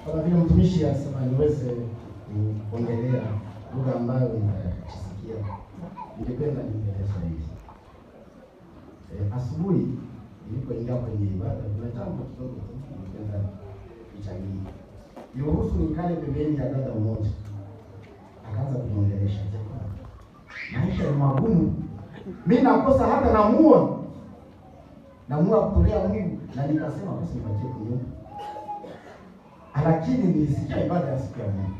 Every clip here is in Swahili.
Kama vile mtumishi anasema niweze kuongelea lugha ambayo ninasikia, ningependa niongelee Swahili. Asubuhi nilipoingia kwenye ibada, kuna jambo kidogo tu ningependa nichangie. Niruhusu nikale pembeni ya dada mmoja, akaanza kuniongelesha, maisha ni magumu, mimi nakosa hata namua kutolea Mungu, na nikasema basi nipatie kunyumba. Lakini nilisikia ibada ya siku ya Mungu,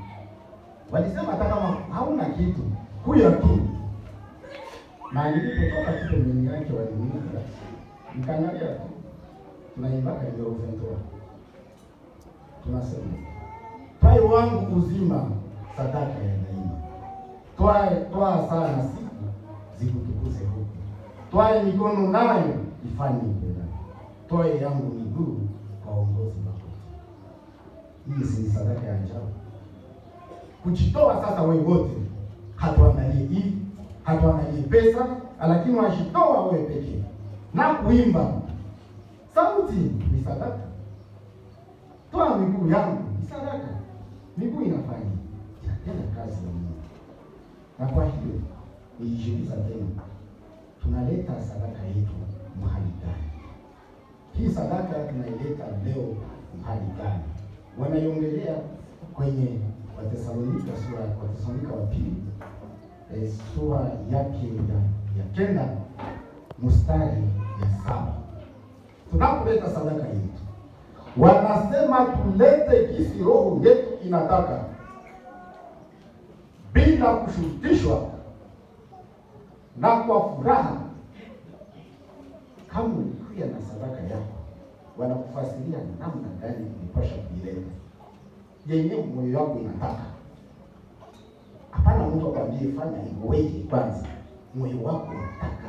walisema hata kama hauna kitu kuya tu. Na nilipotoka tu pembeni yake waliniita, nikaangalia tu, tunaibaka ndio uventoa, tunasema twae wangu uzima sadaka ya daima, twae twaa sana siku zikutukuze huku, twae mikono nayo ifanye ipendavyo, twae yangu miguu kwa uongozi wako. Hii si sadaka ya ajabu? Kujitoa sasa wewe wote, hatuangalie hii, hatuangalie pesa, lakini wajitoa wewe pekee na kuimba. Sauti ni sadaka. Toa miguu yangu ni sadaka. Miguu inafanya tena kazi ya Mungu. Na kwa hiyo nijiuliza tena, tunaleta sadaka yetu mahali gani? Hii sadaka tunaileta leo mahali gani? Wanaiongelea kwenye Watesalonika sura, Watesalonika wa pili sura yake ya 9 mstari ya 7. Tunapoleta sadaka yetu, wanasema tulete kisi roho yetu inataka, bila kushurutishwa na kwa furaha. Kama ulikuja na sadaka yako, wanakufasiria namna gani ulipasha kuileta yenyewe moyo wako inataka. Hapana mtu akwambie fanya hivyo, wewe kwanza moyo wako unataka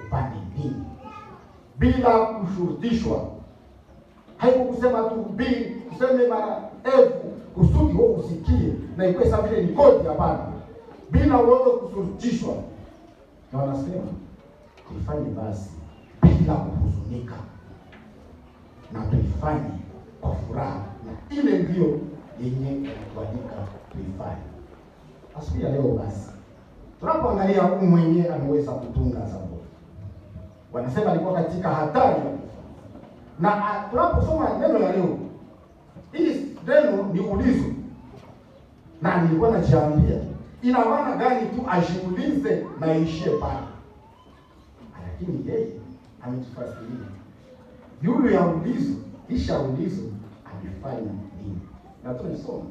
upande nini, bila kushurutishwa. Haiko kusema tu bi kuseme mara elfu kusudi wewe usikie na ikuwe sawa vile ni kodi. Hapana, bila wewe kushurutishwa. Na wanasema tuifanye basi bila kuhuzunika, na tuifanye kwa furaha, na ile ndio yenye kualika tuifanye. Asubuhi ya leo basi tunapoangalia huyu mwenyewe ameweza kutunga Zaburi, wanasema alikuwa katika hatari ya kufa. Na tunaposoma neno la leo, hii neno ni ulizo, na nilikuwa najiambia ina maana gani tu ajiulize na ishie pale, lakini yeye ametufasiria yule ya ulizo, kisha ulizo amefanya nini, na tunaisoma.